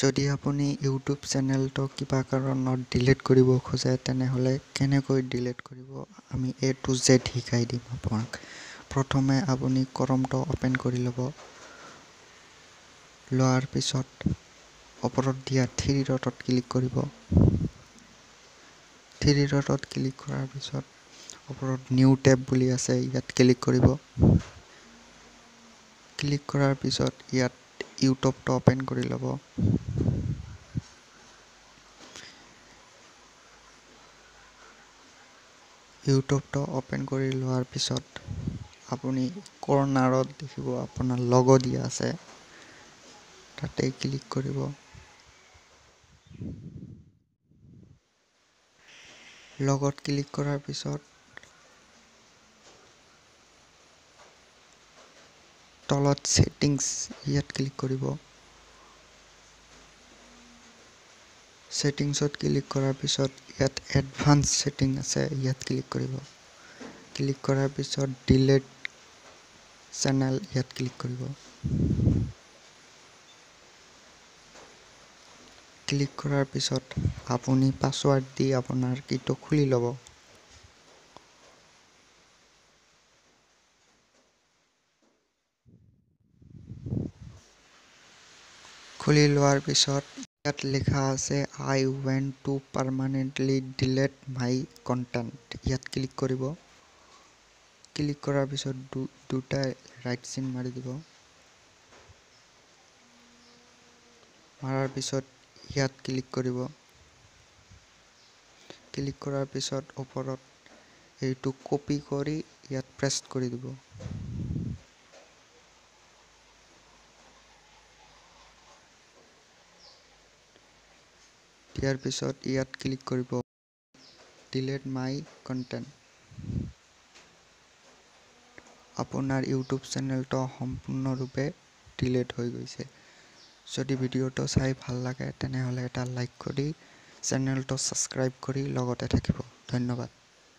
যদি আপুনি ইউটিউব চেনেলটো কিবা কাৰণত ডিলিট কৰিব খোজে তেনেহ'লে কেনেকৈ ডিলিট কৰিব আমি এ টু জেড শিকাই দিম আপোনাক। প্ৰথমে আপুনি ক্ৰমটো অ'পেন কৰি ল'ব। লোৱাৰ পিছত ওপৰত দিয়া থ্ৰী ডটত ক্লিক কৰিব। থ্ৰী ডটত ক্লিক কৰাৰ পিছত ওপৰত নিউ টেব বুলি আছে, ইয়াত ক্লিক কৰিব। ক্লিক কৰাৰ পিছত ইয়াত ইউটিউবটো অ'পেন কৰি ল'ব। ইউটিউবটো অ'পেন কৰি লোৱাৰ পিছত আপুনি কৰ্ণাৰত দেখিব আপোনাৰ লগ দিয়া আছে, তাতে ক্লিক কৰিব। লগত ক্লিক কৰাৰ পিছত তলত ছেটিংছ ইয়াত ক্লিক কৰিব। ছেটিংছত ক্লিক কৰাৰ পিছত ইয়াত এডভান্স ছেটিং আছে, ইয়াত ক্লিক কৰিব। ক্লিক কৰাৰ পিছত ডিলিট চেনেল ইয়াত ক্লিক কৰিব। ক্লিক কৰাৰ পিছত আপুনি পাছৱাৰ্ড দি আপোনাৰ কিটো খুলি ল'ব। খুলি লোৱাৰ পিছত ইয়াত লিখা আছে I want to permanently delete my content, ইয়াত ক্লিক কৰিব। ক্লিক কৰাৰ পিছত দুটা ৰাইট চিন মাৰি দিব। মাৰাৰ পিছত ইয়াত ক্লিক কৰিব। ক্লিক কৰাৰ পিছত ওপৰত এইটো কপি কৰি ইয়াত প্ৰেছ কৰি দিব। দিয়াৰ পিছত ইয়াত ক্লিক কৰিব ডিলিট মাই কণ্টেণ্ট। আপোনাৰ ইউটিউব চেনেলটো সম্পূৰ্ণৰূপে ডিলিট হৈ গৈছে। যদি ভিডিঅ'টো চাই ভাল লাগে তেনেহ'লে এটা লাইক কৰি চেনেলটো ছাবস্ক্ৰাইব কৰি লগতে থাকিব। ধন্যবাদ।